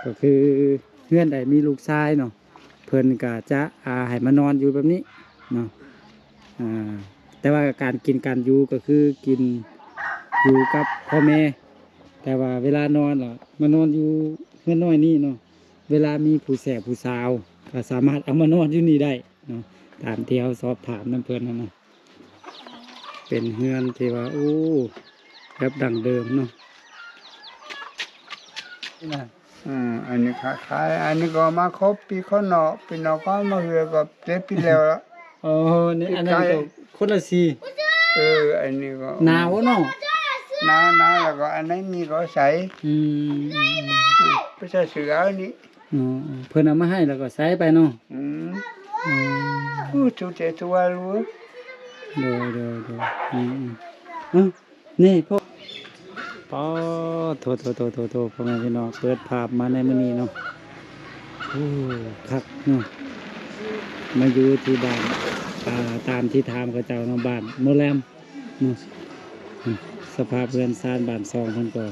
ກໍຄືເຮືອນໃດມີລູກຊາຍເນາະ ເພິ່ນກໍຈະ ອ່າ ໃຫ້ມານອນຢູ່ແບບນີ້ເນາະ ອ່າ ແຕ່ວ່າການກິນການຢູ່ກໍຄືກິນຢູ່ກັບພໍ່ແມ່ ແຕ່ວ່າເວລານອນລະມານອນຢູ່ເຮືອນນ້ອຍນີ້ເນາະ ເວລາມີຜູ້ແຊຜູ້ສາວກໍສາມາດເອົາມານອນຢູ່ນີ້ໄດ້ເນາະ ຕາມທີ່ເຮົາສອບຖາມນຳເພິ່ນຫັ້ນນະ. ເປັນເຮືອນທີ່ວ່າ ໂອ້ ແບບດັ້ງເດີມເນາະ ນີ້ນະ. ອືມ ອັນນີ້ຂາຍ ອັນນີ້ກໍມາຄົບປີຄົນເນາະ ປີນອກກໍມາເຮືອກໍເຈັດປີແລ້ວລະ. ອໍ ນີ້ ອັນນັ້ນກໍຄົນລະສີ. ເອີ ອັນນີ້ກໍໜາວເນາະ ໜາວ ໜາວ ແລ້ວກໍອັນນີ້ກໍໃສ. ອືມ ໄປໃສ່ເສື້ອອັນນີ້. ອໍ ເພິ່ນເອົາມາໃຫ້ແລ້ວກໍໃສ່ໄປເນາະ. ອືມ ອືມ ໂອ້ ທຸກແຕ່ຕົວລູກ. ໂດຍ ໂດຍ ໂດຍ ອືມ ອືມ ນີ້ພໍ່ ປໍໂທ ໂທ ໂທ ໂທ ພໍ່ແມ່ພີ່ນ້ອງ ເປີດພາບມາໃນມື້ນີ້ເນາະ ໂອ້ ຄັກເນາະ ມາຢູ່ທີ່ບ້ານ ອ່າ ຕາມທີ່ຖາມເຂົາເຈົ້າເນາະ ບ້ານໂມແລມເນາະ ອືມ ສະພາບເຮືອນຊານບ້ານຊ່ອງເພິ່ນກໍ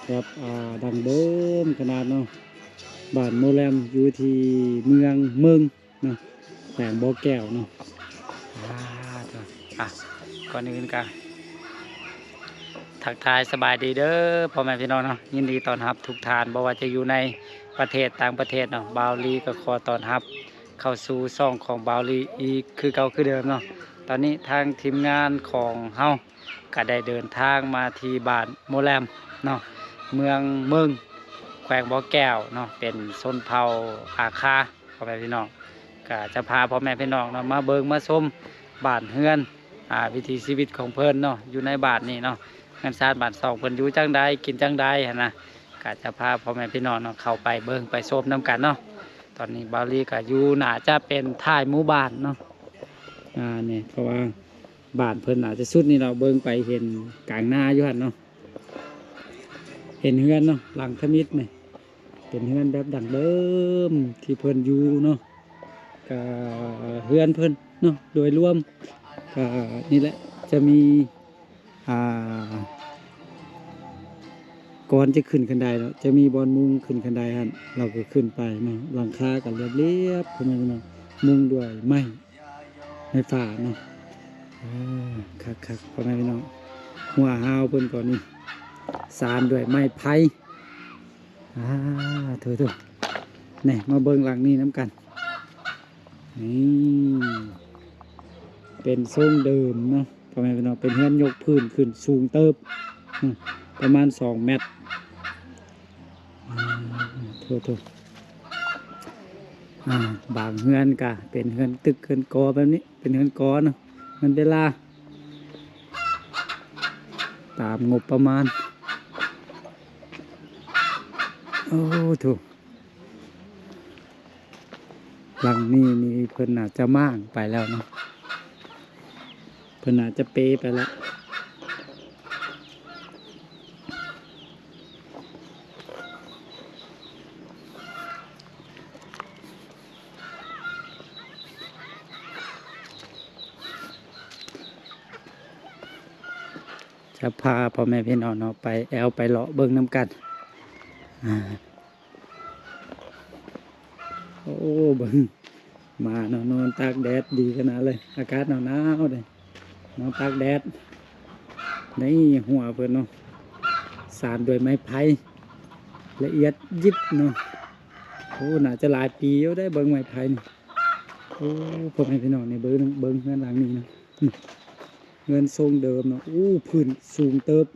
ແບບ ອ່າ ດັ້ງເດີມຂະໜາດເນາະ ບ້ານໂມແລມ ຢູ່ທີ່ເມືອງເມິງ ເນາະ ແຂວງບໍ່ແກ້ວເນາະ. ອ່າ ໂທ້ ອ່ະ ກ່ອນອື່ນກະທັກທາຍສະບາຍດີເດີພໍ່ແມ່ພີ່ນ້ອງເນາະ ຍິນດີຕ້ອນຮັບທຸກທ່ານ ບໍ່ວ່າຈະຢູ່ໃນປະເທດຕ່າງປະເທດເນາະ ບ່າວລີກໍຂໍຕ້ອນຮັບເຂົ້າສູ່ຊ່ອງຂອງບ່າວລີອີກຄືເກົ່າຄືເດີມເນາະ. ຕອນນີ້ທາງທີມງານຂອງເຮົາ ກໍໄດ້ເດີນທາງມາທີ່ບ້ານໂມແລມເນາະ ເມືອງເມິງ ແຂວງບໍ່ແກ້ວເນາະ ເປັນຊົນເຜົ່າອາຄາ ພໍ່ແມ່ພີ່ນ້ອງ ກໍຈະພາພໍ່ແມ່ພີ່ນ້ອງເນາະ ມາເບິ່ງມາຊົມບ້ານເຮືອນ ອ່າ ວິຖີຊີວິດຂອງເພິ່ນເນາະ ຢູ່ໃນບ້ານນີ້ເນາະ ເຮືອນຊານບ້ານຊ່ອງເພິ່ນຢູ່ຈັ່ງໃດ ກິນຈັ່ງໃດຫັ້ນນະ ກໍຈະພາພໍ່ແມ່ພີ່ນ້ອງເນາະ ເຂົ້າໄປເບິ່ງໄປຊົມນຳກັນເນາະ. ຕອນນີ້ບ່າວລີກໍຢູ່ ໜ້າຈະເປັນທ້າຍໝູ່ບ້ານເນາະ ອ່າ ນີ້ ເພາະວ່າ ບ້ານເພິ່ນອາດຈະສຸດນີ້ເນາະ ເບິ່ງໄປເຫັນກາງນາຢູ່ຫັ້ນເນາະ ເຫັນເຮືອນເນາະ ຫຼັງທຳອິດນີ້ ເປັນເຮືອນແບບດັ້ງເດີມທີ່ເພິ່ນຢູ່ເນາະ. ກະເຮືອນເພິ່ນເນາະ ໂດຍລວມກະນີ້ແຫຼະ ຈະມີ ອ່າ ກ່ອນຈະຂຶ້ນຄັນໄດເນາະ ຈະມີບ່ອນມຸງຂຶ້ນຄັນໄດຫັ້ນ ເຮົາກໍຂຶ້ນໄປເນາະ ຫຼັງຄາກໍລຽບໆ ພໍ່ແມ່ພີ່ນ້ອງ ມຸງດ້ວຍໄມ້ ໄມ້ຟາເນາະ. ເອີ ຄັກໆ ພໍ່ແມ່ພີ່ນ້ອງ ຫົວຮາວເພິ່ນກໍນີ້ ສານດ້ວຍໄມ້ໄຜ່. ອ່າ ໂທ້ໆ ນີ້ ມາເບິ່ງຫຼັງນີ້ນຳກັນ ນີ້ ເປັນຊົງເດີມເນາະ ພໍ່ແມ່ພີ່ນ້ອງ ເປັນເຮືອນຍົກພື້ນຂຶ້ນສູງເຕີບ ປະມານສອງແມັດ. ອ່າ ໂທ້ໆ ອ່າ ບາງເຮືອນກະເປັນເຮືອນຕຶກເຮືອນກໍແບບນີ້ ເປັນເຮືອນກໍເນາະ ເຮືອນເວລາ ຕາມງົບປະມານ. ໂອ້ ໂທ້ ຫຼັງນີ້ນີ້ເພິ່ນໜ້າຈະມ້າງໄປແລ້ວເນາະ ເພິ່ນໜ້າຈະເປໄປແລ້ວ. ຈະພາພໍ່ແມ່ພີ່ນ້ອງເນາະ ໄປແອວໄປເລາະເບິ່ງນຳກັນ. ອ່າ ໂອ້ ເບິ່ງ ໝາເນາະ ນອນຕາກແດດດີຂະໜາດເລີຍ ອາກາດໜາວໆເດ້ ນອນຕາກແດດ. ນີ້ ຮົ້ວເພິ່ນເນາະ ສານດ້ວຍໄມ້ໄຜ່ ລະອຽດຢິບເນາະ. ໂອ້ ໜ້າຈະຫຼາຍປີຢູ່ເດ້ ເບິ່ງໄມ້ໄຜ່ນີ້. ໂອ້ ພໍ່ແມ່ພີ່ນ້ອງ ນີ້ ເບິ່ງ ເບິ່ງເຮືອນຫຼັງນີ້ເນາະ ເຮືອນຊົງເດີມເນາະ. ໂອ້ ພື້ນສູງເຕີບ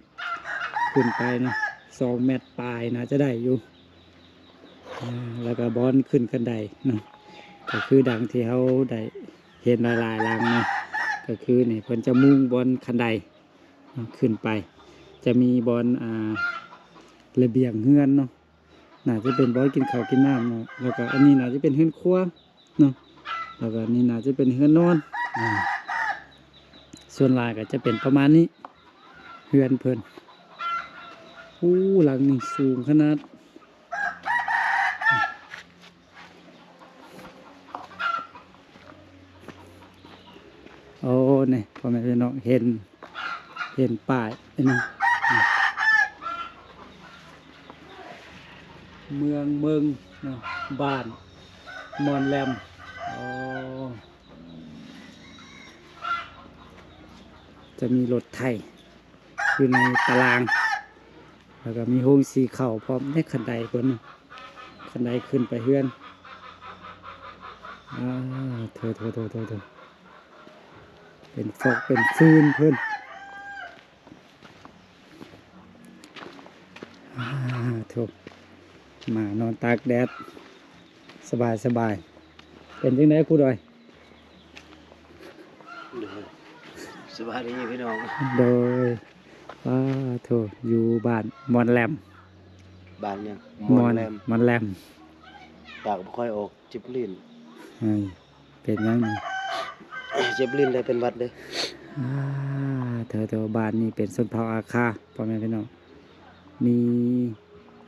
ຂຶ້ນໄປເນາະ ສອງແມັດປາຍ ໜ້າຈະໄດ້ຢູ່. ອ່າ ແລ້ວກໍບ່ອນຂຶ້ນຄັນໄດເນາະ ກໍຄືດັ່ງທີ່ເຮົາໄດ້ເຫັນຫຼາຍໆຫຼັງເນາະ ກໍຄືນີ້ ເພິ່ນຈະມຸງບ່ອນຄັນໄດເນາະ ຂຶ້ນໄປ ຈະມີບ່ອນ ອ່າ ລະບຽງເຮືອນເນາະ. ໜ້າຈະເປັນບ່ອນກິນເຂົ້າກິນນ້ຳເນາະ ແລ້ວກໍອັນນີ້ໜ້າຈະເປັນເຮືອນຄົວເນາະ ແລ້ວກໍອັນນີ້ໜ້າຈະເປັນເຮືອນນອນ. ອ່າ ສ່ວນຫຼາຍກໍຈະເປັນປະມານນີ້ ເຮືອນເພິ່ນ. ໂອ້ ຫຼັງນີ້ສູງຂະໜາດ. ໂອ້ ນີ້ ພໍ່ແມ່ພີ່ນ້ອງ ເຫັນ ເຫັນປ້າຍນີ້ ນີ້ ນີ້ ເມືອງເມິງເນາະ ບ້ານມ່ອນແລມ. ໂອ້ ຈະມີລົດໄຖຢູ່ໃນຕາລາງ ແລ້ວກໍມີໂຮງສີເຂົ້າພ້ອມໃນຂັ້ນໄດພຸ້ນ ຂັ້ນໄດຂຶ້ນໄປເຮືອນ. ອາ ໂຖໆໆໆ ເປັນຟອກເປັນຟືນເພິ່ນ. ອາ ໂຖ ມານອນຕາກແດດສະບາຍໆ. ເປັນຈັ່ງໃດຄູດອຍ? ໂດຍ ສະບາຍດີພີ່ນ້ອງ. ໂດຍ ອາ ໂຖ ຢູ່ບ້ານມ່ອນແລມ. ບ້ານຫຍັງ? ມ່ອນແລມ ມ່ອນແລມ. ປາກບໍ່ຄ່ອຍອອກ ເຈັບລີ້ນ. ເອີ ເປັນຫຍັງນີ້? ເຈັບລີ້ນ ແລ້ວເປັນຫວັດເດີ້. ອາ ເທີໆ ບ້ານນີ້ເປັນຊົນເຜົ່າອາຄາ ພໍ່ແມ່ພີ່ນ້ອງ. ມີ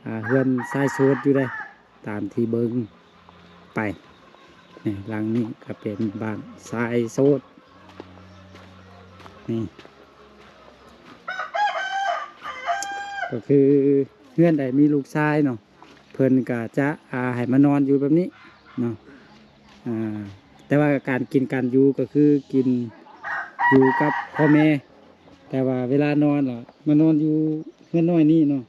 ອາ ເຮືອນຊາຍໂສດຢູ່ເດ້ ຕາມທີ່ເບິ່ງໄປ. ນີ້ ຫຼັງນີ້ກໍເປັນບ້ານຊາຍໂສດ. ນີ້ ກໍຄືເຮືອນໃດມີລູກຊາຍເນາະ ເພິ່ນກໍຈະ ອາ ໃຫ້ມານອນຢູ່ແບບນີ້ເນາະ. ອາ ແຕ່ວ່າການກິນການຢູ່ກໍຄືກິນຢູ່ກັບພໍ່ແມ່ ແຕ່ວ່າເວລານອນລະມານອນຢູ່ເຮືອນນ້ອຍນີ້ເນາະ.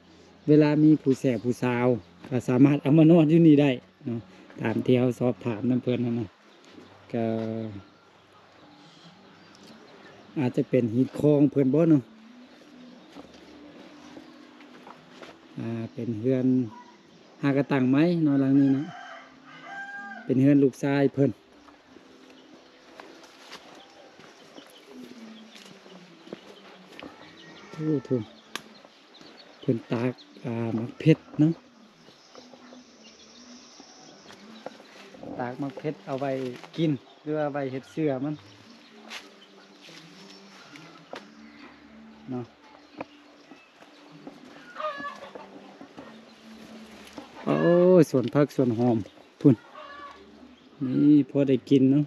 ເວລາມີຜູ້ແສບຜູ້ສາວກໍສາມາດເອົາມານອນຢູ່ນີ້ໄດ້ເນາະ ຕາມທີ່ເຮົາສອບຖາມນຳເພິ່ນຫັ້ນນະ. ກໍອາດຈະເປັນຮີດຄອງເພິ່ນບໍ່ເນາະ. ອາ ເປັນເຮືອນ ຫາກະຕັ້ງໃໝ່ເນາະ ຫຼັງນີ້ເນາະ ເປັນເຮືອນລູກຊາຍເພິ່ນ. ໂອ້ ໂຖ ເພິ່ນຕາກ ອາ ໝາກເຜັດເນາະ ຕາກໝາກເຜັດເອົາໄວ້ກິນ ຫຼືວ່າໄວ້ເຮັດເຊື້ອມັນເນາະ. ໂອ້ຍ ສວນຜັກສວນຫອມພຸ້ນ ນີ້ພໍໄດ້ກິນເນາະ.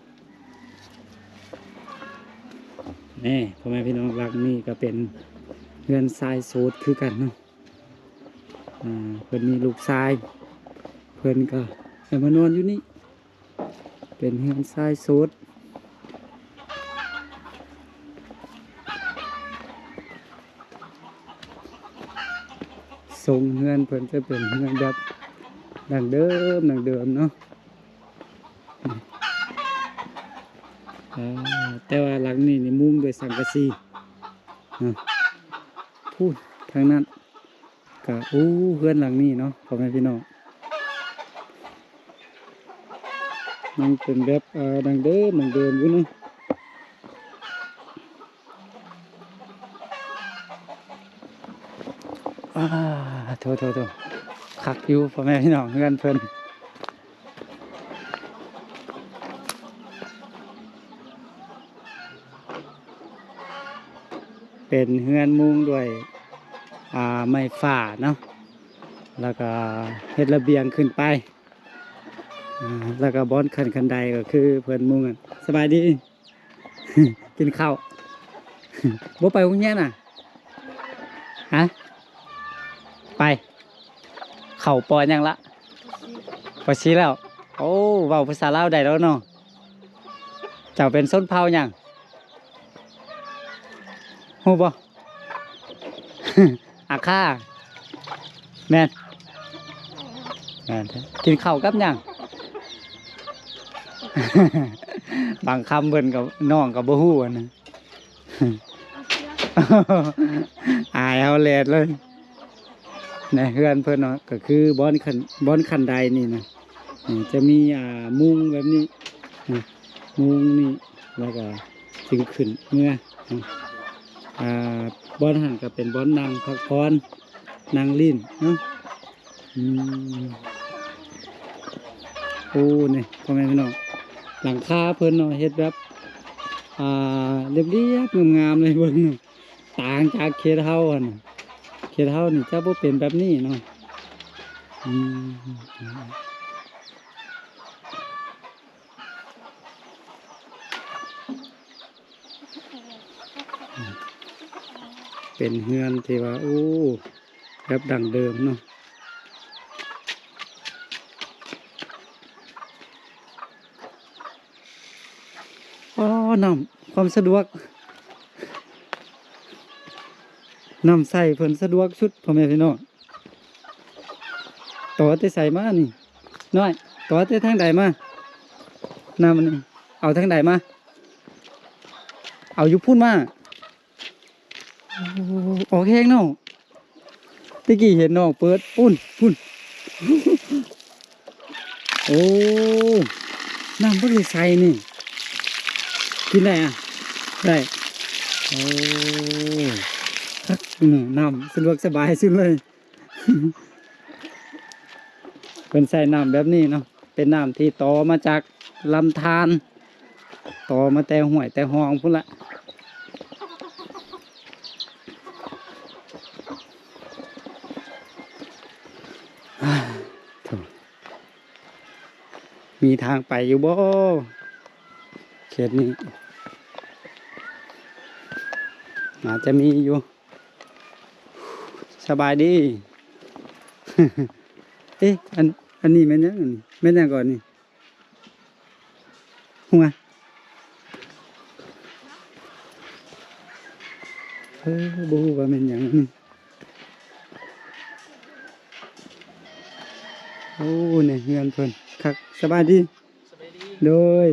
ແນ່ ພໍ່ແມ່ພີ່ນ້ອງ ຫຼັງນີ້ກໍເປັນເຮືອນຊາຍໂສດຄືກັນເນາະ. ອາ ເພິ່ນມີລູກຊາຍ ເພິ່ນກໍໄດ້ມານອນຢູ່ນີ້. ເປັນເຮືອນຊາຍໂສດ ຊົງເຮືອນເພິ່ນຈະເປັນເຮືອນແບບດັ້ງເດີມ ດັ້ງເດີມເນາະ. ອາ ແຕ່ວ່າຫຼັງນີ້ນີ້ມຸງດ້ວຍສັງກະສີເນາະ ພຸ້ນທາງນັ້ນ. ກະ ໂອ້ ເຮືອນຫຼັງນີ້ເນາະ ພໍ່ແມ່ພີ່ນ້ອງ ຍັງເປັນແບບ ເອີ ດັ້ງເດີມ ດັ້ງເດີມຢູ່ເນາະ. ອາ ໂຖໆໆ ຄັກຢູ່ ພໍ່ແມ່ພີ່ນ້ອງ ເຮືອນເພິ່ນ. ເປັນເຮືອນມຸງດ້ວຍ ອາ ໄມ້ຝາເນາະ ແລ້ວກໍເຮັດລະບຽງຂຶ້ນໄປ ອາ ແລ້ວກໍບ່ອນຂັ້ນ ຂັ້ນໄດກໍຄືເພິ່ນມຸງ. ສະບາຍດີ ກິນເຂົ້າ ບໍ່ໄປໂຮງຮຽນນະ? ຮະ? ໄປ. ເຂົ້າ ປໍ ຫຍັງລະ? ປໍ ສີ່ແລ້ວ. ໂອ້ ເວົ້າພາສາລາວໄດ້ແລ້ວເນາະ. ເຈົ້າເປັນຊົນເຜົ່າຫຍັງ? ຮູ້ບໍ່? ອາຄາ. ແມ່ນ. ແມ່ນແທ້. ກິນເຂົ້າກັບຫຍັງ? ບາງຄຳເພິ່ນກໍ ນ້ອງກໍບໍ່ຮູ້ຫັ້ນນະ. ອາຍເຮົາແຫຼດເລີຍ. ໃນເຮືອນເພິ່ນເນາະ ກໍຄືບ່ອນຂັ້ນ ບ່ອນຂັ້ນໄດນີ້ນະ ອືມ ຈະມີ ອ່າ ມຸງແບບນີ້ ອືມ ມຸງນີ້ ແລ້ວກໍຈຶ່ງຂຶ້ນເມືອເນາະ. ອ່າ ບ່ອນຫັ້ນກໍເປັນບ່ອນນັ່ງພັກຜ່ອນ ນັ່ງຫຼິ້ນເນາະ. ອືມ ໂອ້ ນີ້ ພໍ່ແມ່ພີ່ນ້ອງ ຫຼັງຄາເພິ່ນເນາະ ເຮັດແບບ ອ່າ ລຽບໆ ງາມໆ ເລີຍ ເບິ່ງເນາະ. ຕ່າງຈາກເຂດເຮົາຫັ້ນ ເຂດເຮົານີ້ຈະບໍ່ເປັນແບບນີ້ເນາະ. ອືມ ເປັນເຮືອນທີ່ວ່າ ໂອ້ ແບບດັ້ງເດີມເນາະ. ອ້ ນ້ຳ ຄວາມສະດວກ ນ້ຳໃຊ້ເພິ່ນສະດວກສຸດ ພໍ່ແມ່ພີ່ນ້ອງ. ຕໍ່ແຕ່ໃສມານີ້ ນ້ອຍ? ຕໍ່ແຕ່ທາງໃດມາ? ນ້ຳອັນນີ້ ເອົາທາງໃດມາ? ເອົາຢູ່ພຸ້ນມາ. ໂອ້ ອອກແຮງເນາະ. ແຕ່ກີ້ເຫັນນ້ອງເປີດ ພຸ້ນ ພຸ້ນ. ໂອ້ ນ້ຳບໍ່ໄດ້ໃສ່ນີ້ ກິນໄດ້ອະ? ໄດ້. ໂອ້ ຄັກ ນ້ຳສະດວກສະບາຍສຸດເລີຍ. ເພິ່ນໃຊ້ນ້ຳແບບນີ້ເນາະ ເປັນນ້ຳທີ່ຕໍ່ມາຈາກລຳທານ ຕໍ່ມາແຕ່ຫ້ວຍແຕ່ຮ່ອງພຸ້ນລະ. ໂທ້ ມີທາງໄປຢູ່ບໍ່ ເຂດນີ້? ໜ້າຈະມີຢູ່. ສະບາຍດີ. ເອະ ອັນ ອັນນີ້ແມ່ນຫຍັງ? ອັນນີ້ແມ່ນຫຍັງກ່ອນນີ້? ຫົວ ເອີ ບໍ່ຮູ້ວ່າແມ່ນຫຍັງນີ້. ໂອ້ ໃນເຮືອນເພິ່ນຄັກ. ສະບາຍດີ. ສະບາຍດີ. ໂດຍ.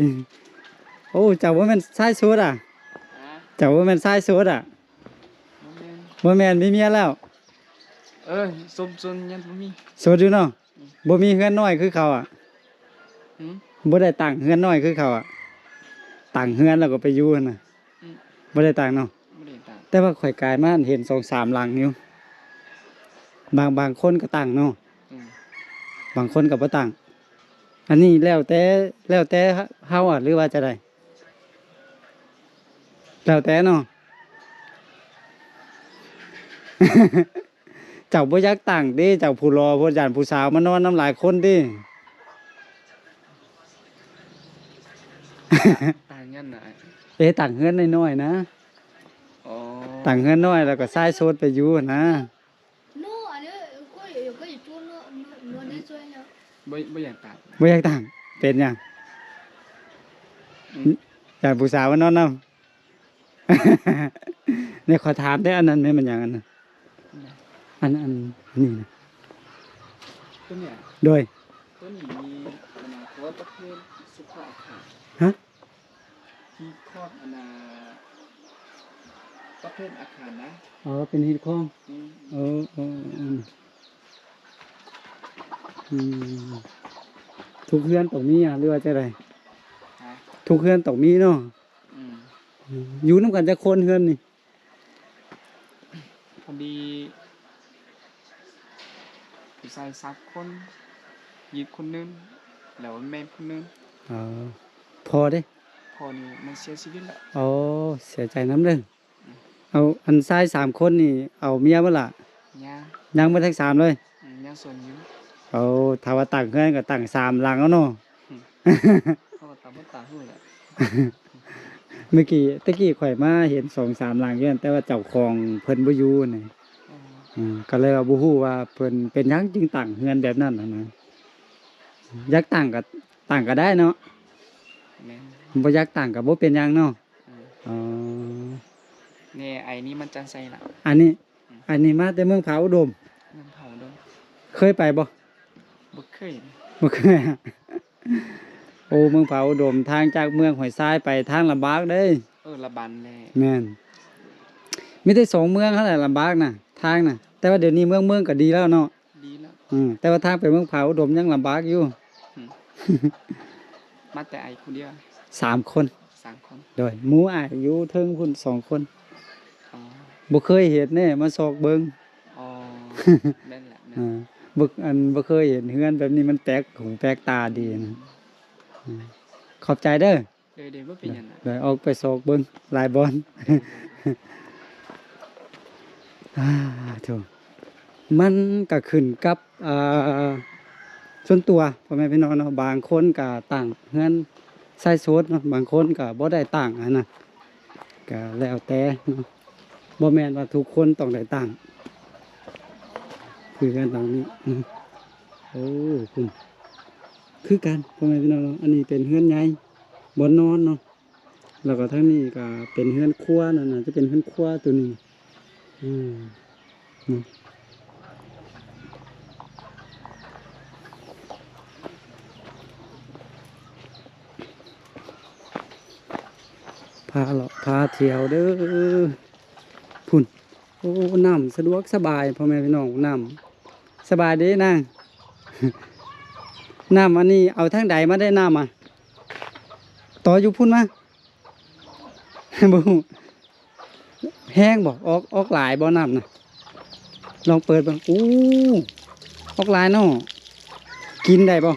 ໂອ້ ເຈົ້າບໍ່ແມ່ນຊາຍໂສດອະ? ຮະ? ເຈົ້າບໍ່ແມ່ນຊາຍໂສດອະ? ບໍ່ແມ່ນ ບໍ່ແມ່ນ ມີເມຍແລ້ວ. ເອີ ສົມ ສົມ ຍັງບໍ່ມີ. ໂສດຢູ່ເນາະ. ອືມ ບໍ່ມີເຮືອນນ້ອຍຄືເຂົາອະ. ຫືມ? ບໍ່ໄດ້ຕັ້ງເຮືອນນ້ອຍຄືເຂົາອະ. ຕັ້ງເຮືອນແລ້ວກໍໄປຢູ່ຫັ້ນນະ. ອືມ ບໍ່ໄດ້ຕັ້ງເນາະ. ບໍ່ໄດ້ຕັ້ງ ແຕ່ວ່າຂ້ອຍກາຍມາເຫັນສອງສາມຫຼັງຢູ່. ບາງ ບາງຄົນກໍຕັ້ງເນາະ. ອືມ ບາງຄົນກໍບໍ່ຕັ້ງ. ອັນນີ້ແລ້ວແຕ່ ແລ້ວແຕ່ເຮົາອະ ຫຼືວ່າຈັ່ງໃດ? ແລ້ວແຕ່ເນາະ. ເຈົ້າບໍ່ຢາກຕັ້ງຕິ? ເຈົ້າຜູ້ຫຼໍ່ພຸ້ນ ຢ້ານຜູ້ສາວມານອນນຳຫຼາຍຄົນຕິ? ຕ່າງເຮືອນນະ. ເອ ຕັ້ງເຮືອນນ້ອຍໆນະ. ອໍ ຕັ້ງເຮືອນນ້ອຍແລ້ວກໍຊາຍໂສດໄປຢູ່ນະ. ບໍ່ ບໍ່ຢາກຕັ້ງ. ເປັນຫຍັງ? ອືມ ຢ້ານຜູ້ສາວມານອນນຳ. ນີ້ຂໍຖາມແດ່ ອັນນັ້ນແມ່ນຫຍັງ ອັນນັ້ນ? ອັນ ອັນ ອັນນີ້ນະ ໂຕນີ້ ໂດຍ ໂຕນີ້ມີ ອັນນາ ເຂົາວ່າປະເພດສຸຂະອາຄານ. ຮະ? ຮີດຄອງ ອັນນາ ປະເພດອາຄານນະ. ອໍ ເປັນຮີດຄອງ. ອືມ ເອີ ເອີ ເອີ ອືມ ທຸກເຮືອນຕ້ອງມີອະ ຫຼືວ່າຈັ່ງໃດ? ຮະ? ທຸກເຮືອນຕ້ອງມີເນາະ. ອືມ ຢູ່ນຳກັນຈັກຄົນເຮືອນນີ້? ພໍດີຜູ້ຊາຍສາມຄົນ ຍິງຄົນໜຶ່ງ ແລ້ວແມ່ຄົນໜຶ່ງ. ອໍ ພໍ່ເດ? ພໍ່ນີ້ມັນເສຍຊີວິດແລ້ວ. ອໍ ເສຍໃຈນຳເດີ. ອືມ ເອົາ ອັນຊາຍສາມຄົນນີ້ເອົາເມຍບໍ່ລະ? ຍັງ ຍັງບໍ່ທັນສາມເລີຍ. ອືມ ຍັງໂສດຢູ່. ເອົາ ຖ້າວ່າຕັ້ງເຮືອນກໍຕັ້ງສາມຫຼັງເອົາເນາະ. ອືມ ເຂົາກໍຕາບໍ່ຕາຮູ້ແຫຼະ. ເມື່ອກີ້ ແຕ່ກີ້ຂ້ອຍມາເຫັນສອງສາມຫຼັງຢູ່ຫັ້ນ ແຕ່ວ່າເຈົ້າຂອງເພິ່ນບໍ່ຢູ່ນີ້. ອໍ ອືມ ກໍເລີຍວ່າບໍ່ຮູ້ວ່າເພິ່ນເປັນຫຍັງຈຶ່ງຕັ້ງເຮືອນແບບນັ້ນຫັ້ນນະ. ຢາກຕັ້ງກໍຕັ້ງກໍໄດ້ເນາະ. ແມ່ນ ບໍ່ຢາກຕັ້ງກໍບໍ່ເປັນຫຍັງເນາະ. ອືມ ອໍ ແນ່ ໄອ້ນີ້ມັນຈັ່ງໃສລະ? ອັນນີ້ ອືມ ອັນນີ້ມາແຕ່ເມືອງຜາອຸດົມ. ເມືອງຜາອຸດົມ ເຄີຍໄປບໍ່? ບໍ່ເຄີຍ ບໍ່ເຄີຍ. ໂອ້ ເມືອງຜາອຸດົມ ທາງຈາກເມືອງຫ້ວຍຊາຍໄປທາງລຳບາກເດ້. ເອີ ລະບັນແຫຼະ. ແມ່ນ ມີແຕ່ສອງເມືອງຫັ້ນແຫຼະລຳບາກນະ ທາງນະ. ແຕ່ວ່າດຽວນີ້ເມືອງ ເມືອງກໍດີແລ້ວເນາະ. ດີແລ້ວ. ອືມ ແຕ່ວ່າທາງໄປເມືອງຜາອຸດົມຍັງລຳບາກຢູ່. ອືມ ມາແຕ່ອ້າຍຜູ້ດຽວ? ສາມຄົນ. ສາມຄົນ. ໂດຍ ໝູ່ອ້າຍຢູ່ເທິງພຸ້ນສອງຄົນ. ອໍ ບໍ່ເຄີຍເຫັນເດ້ ມາຊອກເບິ່ງ. ອໍ ແມ່ນແຫຼະ ແມ່ນ. ເອີ ບໍ່ ອັນ ບໍ່ເຄີຍເຫັນເຮືອນແບບນີ້ ມັນແປກຫູແປກຕາດີນະ. ອືມ ອືມ ຂອບໃຈເດີ. ໂດຍ ໂດຍ ບໍ່ເປັນຫຍັງນະ. ໂດຍ ອອກໄປຊອກເບິ່ງຫຼາຍບ່ອນ. ໂດຍ ໂດຍ ໂດຍ. ອາ ໂທ້ ມັນກະຂຶ້ນກັບ ອ່າ ສ່ວນຕົວ ພໍ່ແມ່ພີ່ນ້ອງເນາະ. ບາງຄົນກະຕັ້ງເຮືອນຊາຍໂສດເນາະ ບາງຄົນກະບໍ່ໄດ້ຕັ້ງຫັ້ນນະ ກະແລ້ວແຕ່ເນາະ. ບໍ່ແມ່ນວ່າທຸກຄົນຕ້ອງໄດ້ຕັ້ງ ຄືເຮືອນຫຼັງນີ້ເນາະ. ໂອ້ ພຸ້ນ ຄືກັນ ພໍ່ແມ່ພີ່ນ້ອງເນາະ. ອັນນີ້ເປັນເຮືອນໃຫຍ່ ບ່ອນນອນເນາະ. ແລ້ວກໍທາງນີ້ກໍເປັນເຮືອນຄົວ ນັ້ນໜ້າຈະເປັນເຮືອນຄົວໂຕນີ້. ອືມ ເນາະ ພາເລາະພາທ່ຽວເດີ້. ພຸ້ນ ໂອ້ ນ້ຳສະດວກສະບາຍ ພໍ່ແມ່ພີ່ນ້ອງ. ນ້ຳ ສະບາຍເດ້ນາງ. ນ້ຳອັນນີ້ເອົາທາງໃດມາໄດ້ນ້ຳອະ? ຕໍ່ຢູ່ພຸ້ນມາ. ບໍ່ຮູ້ ແຮງບໍ່? ອອກ ອອກຫຼາຍບໍ່ນ້ຳນະ? ລອງເປີດເບິ່ງ. ໂອ້ ອອກຫຼາຍເນາະ. ກິນໄດ້ບໍ່?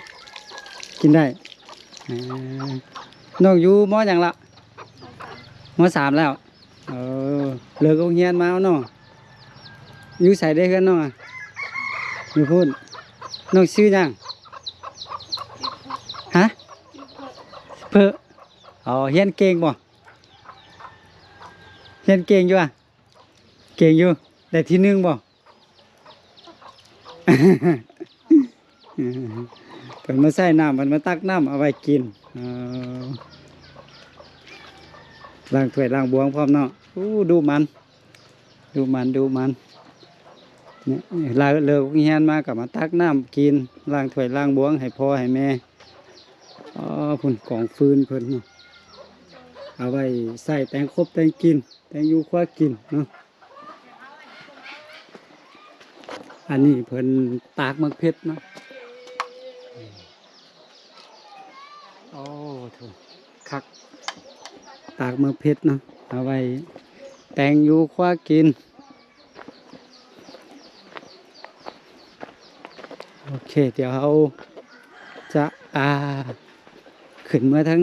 ກິນໄດ້. ເອີ ນ້ອງຢູ່ ມໍ ຫຍັງລະ? ມໍ ສາມແລ້ວ. ເອີ ເລີກໂຮງຮຽນມາເນາະ. ຢູ່ໃສເດ້ເຮືອນນ້ອງອະ? ຢູ່ພຸ້ນ. ນ້ອງຊື່ຫຍັງ? ຮະ? ເພີ. ອໍ ຮຽນເກັ່ງບໍ່? ຮຽນເກັ່ງຢູ່ອະ? ເກັ່ງຢູ່. ໄດ້ທີໜຶ່ງບໍ່? ເພິ່ນມາໃສ່ນ້ຳ ເພິ່ນມາຕັກນ້ຳເອົາໄວ້ກິນ. ເອີ ລ້າງຖ້ວຍລ້າງບວງພ້ອມເນາະ. ໂອ້ ດຸໝັ່ນ ດຸໝັ່ນ ດຸໝັ່ນ. ນີ້ ເລີກ ເລີກຮຽນມາກໍມາຕັກນ້ຳກິນ ລ້າງຖ້ວຍລ້າງບວງໃຫ້ພໍ່ໃຫ້ແມ່. ອໍ ພຸ້ນ ກອງຟືນເພິ່ນເນາະ ເອົາໄວ້ໃຊ້ແຕ່ງຄົບແຕ່ງກິນ ແຕ່ງຢູ່ຄົວກິນເນາະ. ອັນນີ້ເພິ່ນຕາກໝາກເຜັດເນາະ. ໂອ້ ໂທ້ ຄັກ ຕາກໝາກເຜັດເນາະ ເອົາໄວ້ແຕ່ງຢູ່ຄົວກິນ. ໂອເຄ ດຽວເຮົາຈະ ອ່າ ຂຶ້ນເມືອທາງ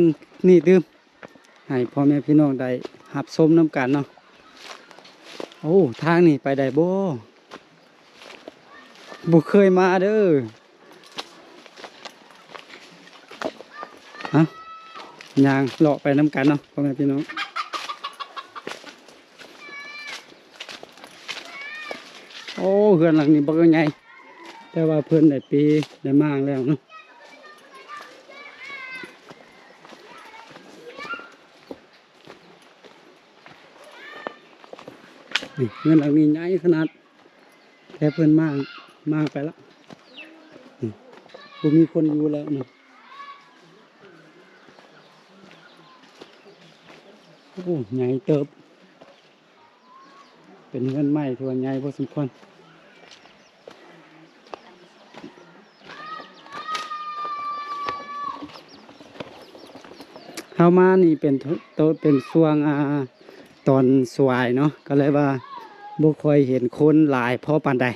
ນີ້ຕື່ມ ໃຫ້ພໍ່ແມ່ພີ່ນ້ອງໄດ້ຮັບຊົມນຳກັນເນາະ. ໂອ້ ທາງນີ້ໄປໄດ້ບໍ່? ບໍ່ເຄີຍມາເດີ້. ເອົ້າ ຍ່າງເລາະໄປນຳກັນເນາະ ພໍ່ແມ່ພີ່ນ້ອງ. ໂອ້ ເຮືອນຫຼັງນີ້ບັກໃຫຍ່ ແຕ່ວ່າເພິ່ນໄດ້ປີ ໄດ້ມ້າງແລ້ວເນາະ. ນີ້ ເຮືອນຫຼັງນີ້ໃຫຍ່ຂະໜາດ ແຕ່ເພິ່ນມ້າງ ມ້າງໄປລະ. ນີ້ ບໍ່ມີຄົນຢູ່ແລ້ວນະ. ໂອ້ ໃຫຍ່ເຕີບ. ເປັນເຮືອນໄມ້ທີ່ວ່າໃຫຍ່ພໍສົມຄວນ. ເຮົາມານີ້ເປັນ ໂຕ ເປັນຊ່ວງ ອ່າ ຕອນສວາຍເນາະ ກໍເລີຍວ່າບໍ່ຄ່ອຍເຫັນຄົນຫຼາຍພໍປານໃດ.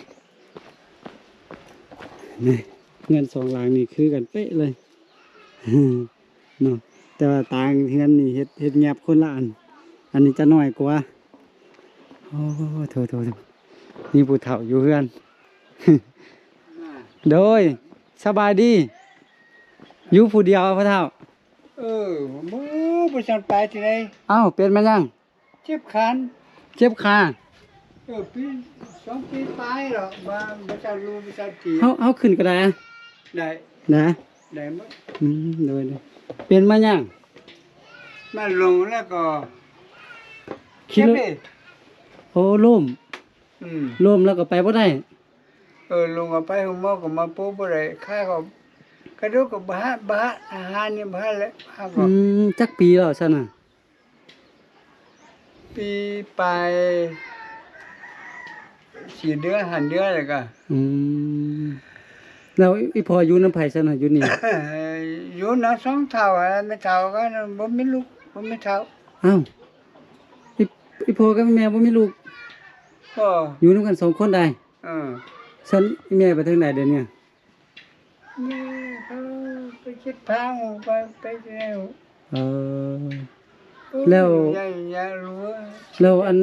ນີ້ ເຮືອນສອງຫຼັງນີ້ຄືກັນເປະເລີຍ. ເນາະ ແຕ່ວ່າຕ່າງເຮືອນນີ້ເຮັດ ເຮັດແຫງບຄົນລະອັນ ອັນນີ້ຈະໜ້ອຍກວ່າ. ໂອ້ ໂທ້ໆ ມີຜູ້ເຖົ້າຢູ່ເຮືອນ. ໂດຍ ສະບາຍດີ. ຢູ່ຜູ້ດຽວພໍ່ເຖົ້າ? ເອີ ບໍ່ ບໍ່ຈັກໄປທີ່ໃດ. ອ້າວ ເປັນມາຫຍັງ? ເຈັບຂາ ເຈັບຂາ. ເອີ ປີ ສອງປີປາຍແລ້ວ ມາບໍ່ຈັກຢູ່ບໍ່ຈັກກິນ. ເຮົາ ເຮົາຂຶ້ນກໍໄດ້ອະ? ໄດ້ ນະ ໄດ້ໝົດ. ອືມ ໂດຍໆ ເປັນມາຫຍັງ? ມາລົງແລ້ວກໍຂີ່ລົດ ໂອ້ ລົ້ມ. ອືມ ລົ້ມແລ້ວກໍໄປບໍ່ໄດ້. ເອີ ລົງກໍໄປໂຮງໝໍກໍມາໂປະບໍ່ໄດ້ ຂາກໍກະດູກກໍບາດ ບາດ ອາຫານນີ້ບາດແຫຼະ ຂາກໍ. ອືມ ຈັກປີແລ້ວຊັ້ນນະ? ປີປາຍ ສີ່ເດືອນ ຫ້າເດືອນແລ້ວກະ. ອືມ ແລ້ວອີ່ພໍ່ຢູ່ນຳໃຜຊັ້ນນະ ຢູ່ນີ້? ຢູ່ນຳສອງເຖົ້າ ແມ່ເຖົ້າກໍບໍ່ມີລູກ ບໍ່ມີເຖົ້າ. ອ້າວ ອີ່ ອີ່ພໍ່ກັບແມ່ບໍ່ມີລູກ? ບໍ່ ຢູ່ນຳກັນສອງຄົນໄດ໋. ເອີ ຊັ້ນແມ່ໄປທາງໃດດຽວນີ້? ແມ່ເຂົາໄປເກັບຜັກ ໄປ ໄປແລ້ວ. ເອີ ໂອ້ຍ ແລ້ວ ແລ້ວອັນ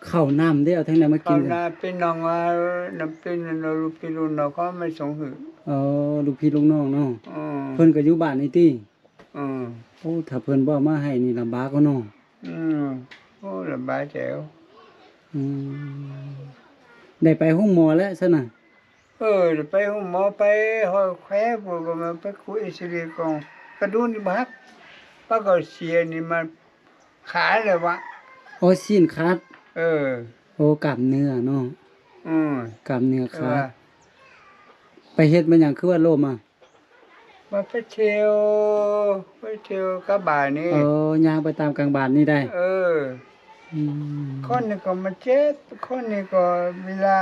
ເຂົ້ານ້ຳເດ້ ເອົາທາງໃດມາກິນ? ເຂົ້ານ້ຳເປັນນ້ອງວ່າ ນ້ຳເປັນລູກພີ່ລູກນ້ອງເຂົາມາສົ່ງໃຫ້. ອໍ ລູກພີ່ລູກນ້ອງເນາະ. ເອີ ເພິ່ນກໍຢູ່ບ້ານນີ້ຕິ? ອືມ ໂອ້ ຖ້າເພິ່ນບໍ່ເອົາມາໃຫ້ນີ້ລຳບາກເນາະ. ອືມ ໂອ້ ລຳບາກແລ້ວ. ອືມ ໄດ້ໄປໂຮງໝໍແລ້ວຊັ້ນນະ? ເອີ ໄດ້ໄປໂຮງໝໍ ໄປຮອດແຄວພຸ້ນ ກໍມາໄປຄູເອັກຊະເຣກ່ອນ ກະດູກນີ້ບໍ່ຫັກ ປາກກະເສຍນີ້ມາ ຂາແລ້ວວະ ໂອ້ ຊີ້ນຂາດ ເອີ ໂອ້ ກ້າມເນື້ອເນາະ ອືມ ກ້າມເນື້ອຂາດ ເອີ ໄປເຮັດມາຫຍັງຄືວ່າລົ້ມອະ? ວ່າໄປທ່ຽວ ໄປທ່ຽວກັບບ້ານນີ້ ເອີ ຍ່າງໄປຕາມກາງບ້ານນີ້ໄດ້ ເອີ ອືມ ຄົນນີ້ກໍມາເຈັບ ຄົນນີ້ກໍເວລາ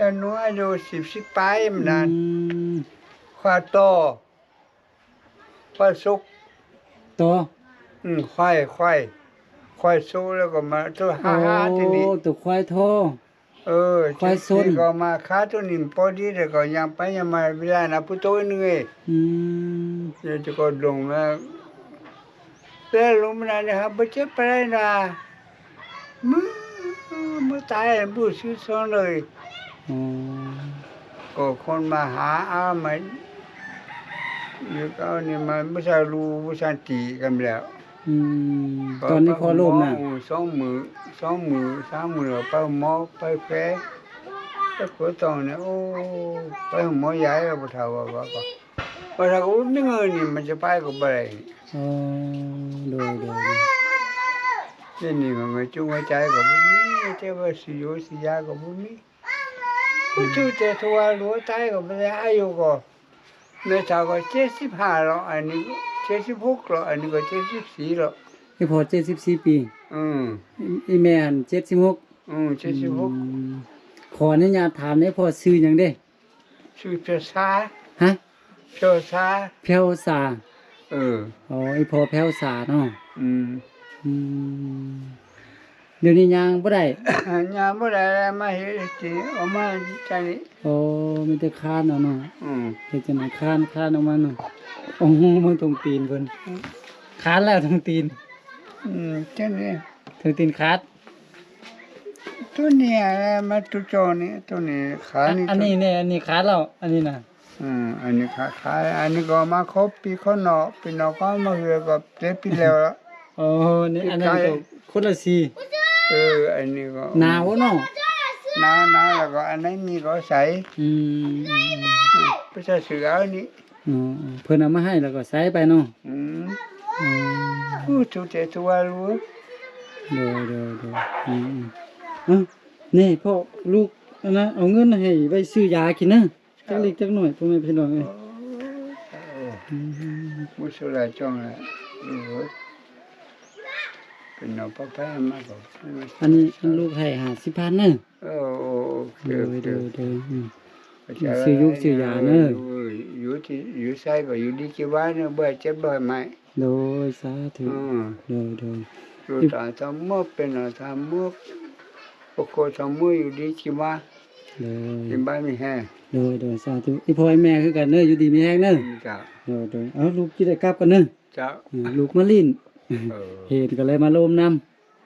ອາຍຸ ອາຍຸສິບ ສິບປາຍມັນນັ້ນ ອືມ ຄວາຍຕໍ່ ຄວາຍສົກ ຕໍ່ ອືມ ຄວາຍ ຄວາຍ ຄວາຍສົກແລ້ວກໍມາໂຕຫາ ໂອ້ ຫາທີ່ນີ້ ໂຕຄວາຍທໍ່ ເອີ ຄວາຍຊົນ ເຈັບນີ້ກໍມາຂາໂຕນີ້ພໍດີ ແລ້ວກໍຍ່າງໄປຍ່າງມາ ເວລານະ ຜູ້ໂຕໜຶ່ງເອ ອືມ ແລ້ວຈະກໍລົງມາ ແຕ່ລົງມານັ້ນນະ ບໍ່ເຈັບປານໃດນະ ມື້ ມື້ຕາຍບໍ່ຊື່ຊອງເລີຍ ອໍ ກໍຄົນມາຫາ ເອົາມາຢູ່ເອົານີ້ ມາບໍ່ທັນຮູ້ ບໍ່ທັນຕີກັນແລ້ວ ອືມ ຕອນນີ້ພໍ່ລົ້ມນະ ສອງມື້ ສອງມື້ ສາມມື້ ໄປໂຮງໝໍ ໄປແພ ໄປກົວຕ່ອງນີ້ ໂອ້ ໄປໂຮງໝໍໃຫຍ່ແລ້ວ ບໍ່ເຖົ້າວ່າ ວ່າ ວ່າຖ້າບໍ່ມີເງິນນີ້ ມັນຈະໄປກໍບໍ່ໄດ້ ອໍ ໂດຍ ໂດຍ ດຽວນີ້ກໍເງິນຈຸງຫົວໃຈກໍບໍ່ມີ ແຕ່ວ່າຊິຢູ່ຊິຢາກໍບໍ່ມີ ຜູ້ຖືແຕ່ທົວຫຼວງຕາຍກໍບໍ່ໄດ້ ອາຍຸກໍ ແມ່ເຖົ້າກໍເຈັດສິບຫ້າແລ້ວ ອັນນີ້ເຈັດສິບຫົກແລ້ວ ອັນນີ້ກໍເຈັດສິບສີ່ແລ້ວ ອີ່ພໍ່ເຈັດສິບສີ່ປີ ອືມ ອີ່ແມ່ຫັ້ນເຈັດສິບຫົກ ອືມ ເຈັດສິບຫົກ ອືມ ຂໍອະນຸຍາດຖາມແດ່ ພໍ່ຊື່ຫຍັງເດ? ຊື່ແພວສາ ຮະ? ແພວສາ ແພວສາ ເອີ ອໍ ອີ່ພໍ່ແພວສາເນາະ ອືມ ອືມ ດຽວນີ້ຍ່າງບໍ່ໄດ້ ຍ່າງບໍ່ໄດ້ແລ້ວ ມາເຮັດຈັ່ງ ເອົາມາຈັ່ງນີ້ ໂອ້ ມີແຕ່ຄານເອົາເນາະ ອືມ ເຮັດຈັ່ງໃດ ຄານ ຄານອອກມາເນາະ ໂອ້ໂຫ ເບິ່ງຕົງຕີນເພິ່ນ ອືມ ຄານແລ້ວຕົງຕີນ ອືມ ຈັ່ງນີ້ ຕົງຕີນຂາດ ໂຕນີ້ແຫຼະ ມາໂຕຈໍນີ້ ໂຕນີ້ຂານີ້ ອັນນີ້ແນ່ ອັນນີ້ຂາດແລ້ວ ອັນນີ້ນະ ອືມ ອັນນີ້ຂາ ຂາ ອັນນີ້ກໍມາຄົບປີຄົນນອກ ປີນອກກໍມາເຮືອກໍເຈັດປີແລ້ວລະ ໂອ້ ນີ້ ປີ ອັນນັ້ນກໍຄົນລະສີ ເອີ ອັນນີ້ກໍໜາວເນາະ ໜາວ ໜາວ ແລ້ວກໍອັນໃນມີກໍໃສ່ ອືມ ໄປໃສ່ເສື້ອອັນນີ້ ອໍ ເພິ່ນເອົາມາໃຫ້ແລ້ວກໍໃສ່ໄປເນາະ ອືມ ອືມ ໂອ້ ຖືແຕ່ໂທລະ ໂດຍ ໂດຍ ໂດຍ ອືມ ເອົ້າ ນີ້ພໍ່ ລູກ ອັນນະ ເອົາເງິນໃຫ້ໄວ້ຊື້ຢາກິນເດີ ຈັກເລັກຈັກນ້ອຍ ພໍ່ແມ່ພີ່ນ້ອງເອີຍ ໂອ້ ອືມ ບຸດສຸດຫຼາຍຈ້ອງແຫຼະ ເອີ ເປັນເອົາປະໄປມາກໍ ອັນນີ້ ອັນລູກໃຫ້ຫ້າສິບພັນເດີ ເອີ ໂອເຄ ໂດຍ ໂອເຄ ໂດຍ ໂດຍ ອືມ ໄປໃຊ້ ຊື້ຢູກຊື້ຢາເດີ ຢູ່ ຢູ່ທີ່ ຢູ່ໃສກໍຢູ່ດີກິນຫວານເດີ ບໍ່ໃຫ້ເຈັບບໍ່ໃຫ້ໄໝ້ ໂດຍ ສາທຸ ອືມ ໂດຍ ໂດຍ ຢູ່ຕາທຳໝົດ ເປັນຕາທຳໝົດ ໂອໂຄທຳໝົດ ຢູ່ດີກິນຫວານ ໂດຍ ກິນບາຍມີແຮງ ໂດຍ ໂດຍ ສາທຸ ອີ່ພໍ່ອີ່ແມ່ຄືກັນເດີ ຢູ່ດີມີແຮງເດີ ເຈົ້າ ໂດຍ ໂດຍ ເອົາ ລູກຊິໄດ້ກັບກ່ອນເດີ ເຈົ້າ ເອີ ລູກມາຫຼິ້ນ ເອີ ເຫັນກໍເລີຍມາລົມນຳ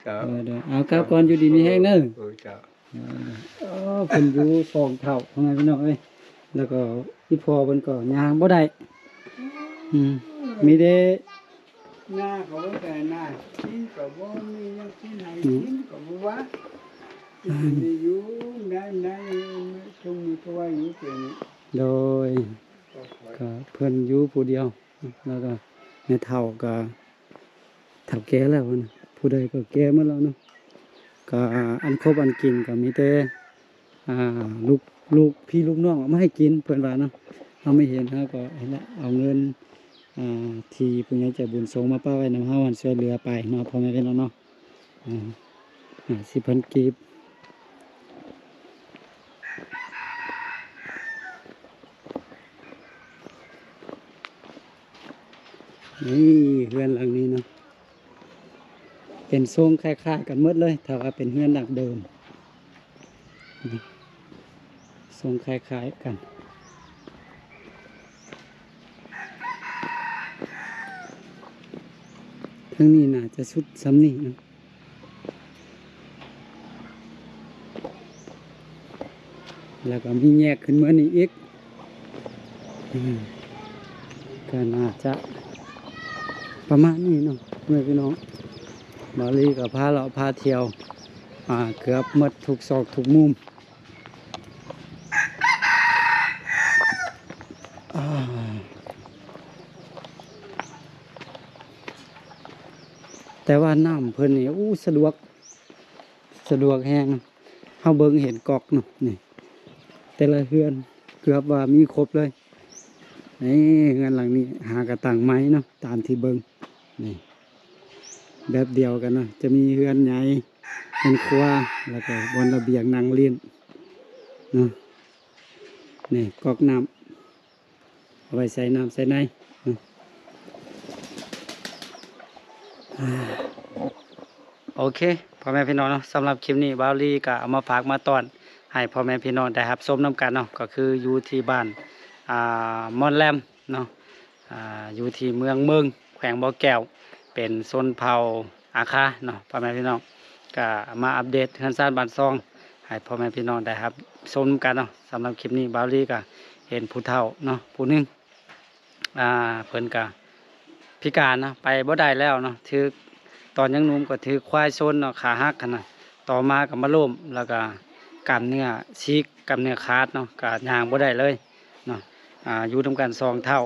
ເຈົ້າ ເອີ ເດີ ເອົາ ກັບກ່ອນ ຢູ່ດີມີແຮງເດີ ເອີ ເຈົ້າ ເອີ ເອີ ເພິ່ນຢູ່ສອງເຖົ້າ ພໍ່ແມ່ພີ່ນ້ອງເອີຍ ແລ້ວກໍອີ່ພໍ່ເພິ່ນກໍຍ່າງບໍ່ໄດ້ ອືມ ມີແຕ່ ນາກໍບໍ່ໄດ້ນາ ກິນກໍບໍ່ມີຫຍັງກິນ ໃຫ້ ອືມ ກິນກໍບໍ່ວ່າ ອືມ ຢູ່ໄດ້ ໄດ້ ຊົມມື້ຕົວຢູ່ເປັນ ໂດຍ ກໍ ກໍເພິ່ນຢູ່ຜູ້ດຽວ ແລ້ວກໍແມ່ເຖົ້າກໍເຖົ້າແກ່ແລ້ວນະ ຜູ້ໃດກໍແກ່ໝົດແລ້ວເນາະ ກໍອັນຄົບອັນກິນກໍມີແຕ່ ອ່າ ລູກ ລູກພີ່ລູກນ້ອງເອົາມາໃຫ້ກິນ ເພິ່ນວ່າເນາະ ເຮົາມາເຫັນ ເຮົາກໍເຫັນລະ ເອົາເງິນ ອ່າ ທີ່ຜູ້ໃຫຍ່ໃຈບຸນສົ່ງມາປະໄວ້ນຳເຮົາຫັ້ນ ຊ່ວຍເຫຼືອໄປເນາະ ພໍ່ແມ່ພີ່ນ້ອງເນາະ ອ່າ ຫ້າສິບພັນກີບ. ນີ້ເຮືອນຫຼັງນີ້ເນາະ ເປັນຊົງຄ້າຍໆກັນໝົດເລີຍ ຖ້າວ່າເປັນເຮືອນດັງເດີມ ຊົງຄ້າຍໆກັນ ທາງນີ້ໜ້າຈະສຸດສ່ຳນີ້ເນາະ. ແລ້ວກໍມີແຍກຂຶ້ນເມືອນີ້ອີກ ອືມ ກໍໜ້າຈະປະມານນີ້ເນາະ ພໍ່ແມ່ພີ່ນ້ອງ ບ່າວລີກໍພາເລາະພາທ່ຽວ ອ່າ ເກືອບໝົດທຸກຊອກທຸກມຸມ ອ່າ. ແຕ່ວ່ານ້ຳເພິ່ນນີ້ ໂອ້ ສະດວກ ສະດວກແຮງ. ເຮົາເບິ່ງເຫັນກອກເນາະ ນີ້ ແຕ່ລະເຮືອນເກືອບວ່າມີຄົບເລີຍ. ນີ້ ເຮືອນຫຼັງນີ້ຫາກະຕັ້ງໃໝ່ເນາະ ຕາມທີ່ເບິ່ງ ນີ້ ແບບດຽວກັນເນາະ ຈະມີເຮືອນໃຫຍ່ ເຮືອນຄົວ ແລ້ວກໍບ່ອນລະບຽງນັ່ງຫຼິ້ນເນາະ. ນີ້ກອກນ້ຳ ເອົາໄວ້ໃສ່ນ້ຳໃສ່ໃນເນາະ. ໂອເຄ ພໍ່ແມ່ພີ່ນ້ອງເນາະ, ສຳລັບຄລິບນີ້ບ່າວລີກໍເອົາມາຝາກມາຕ້ອນໃຫ້ພໍ່ແມ່ພີ່ນ້ອງໄດ້ຮັບຊົມນຳກັນເນາະ, ກໍຄືຢູ່ທີ່ບ້ານ ອ່າ ມ່ອນແລມເນາະ ອ່າ ຢູ່ທີ່ເມືອງເມິງ ແຂວງບໍ່ແກ້ວ ເປັນຊົນເຜົ່າອາຄາເນາະ ພໍ່ແມ່ພີ່ນ້ອງ. ກໍມາອັບເດດເຮືອນຊານບ້ານຊ່ອງໃຫ້ພໍ່ແມ່ພີ່ນ້ອງໄດ້ຮັບຊົມນຳກັນເນາະ. ສຳລັບຄລິບນີ້ບ່າວລີກໍເຫັນຜູ້ເຖົ້າເນາະ ຜູ້ໜຶ່ງ ອ່າ ເພິ່ນກະພິການນະ ໄປບໍ່ໄດ້ແລ້ວເນາະ, ຖືກ ຕອນຍັງໜຸ່ມກໍຖືກຄວາຍຊົນເນາະ ຂາຫັກຫັ້ນນະ, ຕໍ່ມາກໍມາລົ້ມ ແລ້ວກໍກ້າມເນື້ອສີກ ກ້າມເນື້ອຂາດເນາະ ກໍຍ່າງບໍ່ໄດ້ເລີຍເນາະ. ອ່າ ຢູ່ນຳກັນສອງເຖົ້າ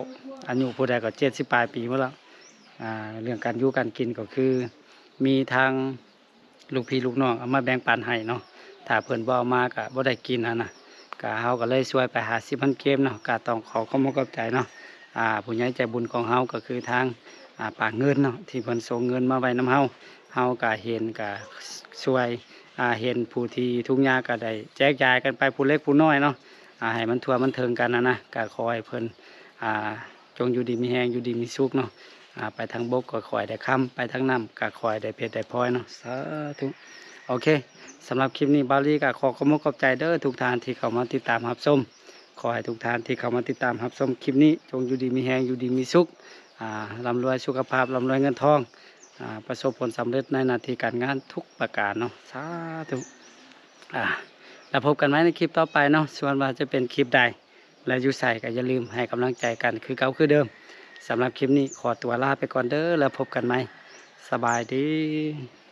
ອາຍຸຜູ້ໃດກໍເຈັດສິບປາຍປີໝົດແລ້ວ. ອ່າ ເລື່ອງການຢູ່ການກິນກໍຄືມີທາງ ລູກພີ່ລູກນ້ອງເອົາມາແບ່ງປັນໃຫ້ເນາະ, ຖ້າເພິ່ນບໍ່ເອົາມາກໍບໍ່ໄດ້ກິນຫັ້ນນະ, ກໍເຮົາກໍເລີຍຊ່ວຍໄປຫ້າສິບພັນກີບເນາະ. ກໍຕ້ອງຂໍຂອບອົກຂອບໃຈເນາະ ອ່າ ຜູ້ໃຫຍ່ໃຈບຸນຂອງເຮົາກໍຄືທາງ ອ່າ ປາເງິນເນາະ ທີ່ເພິ່ນສົ່ງເງິນມາໄວ້ນຳເຮົາ, ເຮົາກໍເຫັນກໍຊ່ວຍ ອ່າ ເຫັນຜູ້ທີ່ທຸກຍາກກໍໄດ້ແຈກຢາຍກັນໄປ ຜູ້ເລັກຜູ້ນ້ອຍເນາະ ອ່າ ໃຫ້ມັນທົ່ວມັນເຖິງກັນຫັ້ນນະ. ກໍຂໍໃຫ້ເພິ່ນ ອ່າ ຈົ່ງຢູ່ດີມີແຮງ ຢູ່ດີມີສຸກເນາະ. ອ່າ ໄປທາງບົກກໍຂໍໃຫ້ໄດ້ຄຳ ໄປທາງນ້ຳກໍຂໍໃຫ້ໄດ້ເພັດໄດ້ພອຍເນາະ ສາທຸ. ໂອເຄ ສຳລັບຄລິບນີ້ບ່າວລີກໍຂໍຂອບອົກຂອບໃຈເດີ ທຸກທ່ານທີ່ເຂົ້າມາຕິດຕາມຮັບຊົມ. ຂໍໃຫ້ທຸກທ່ານທີ່ເຂົ້າມາຕິດຕາມຮັບຊົມຄລິບນີ້ ຈົ່ງຢູ່ດີມີແຮງ ຢູ່ດີມີສຸກ ອ່າ ລ່ຳລວຍສຸຂະພາບ ລ່ຳລວຍເງິນທອງ ອ່າ ປະສົບຜົນສຳເລັດໃນໜ້າທີ່ການງານທຸກປະການເນາະ ສາທຸ. ອ່າ ແລ້ວພົບກັນໃໝ່ໃນຄລິບຕໍ່ໄປເນາະ ສ່ວນວ່າຈະເປັນຄລິບໃດ ແລະ ຢູ່ໃສກໍຢ່າລືມໃຫ້ກຳລັງໃຈກັນຄືເກົ່າຄືເດີມ. ສຳລັບຄລິບນີ້ຂໍຕົວລາໄປກ່ອນເດີ ແລ້ວພົບກັນໃໝ່. ສະບາຍດີ.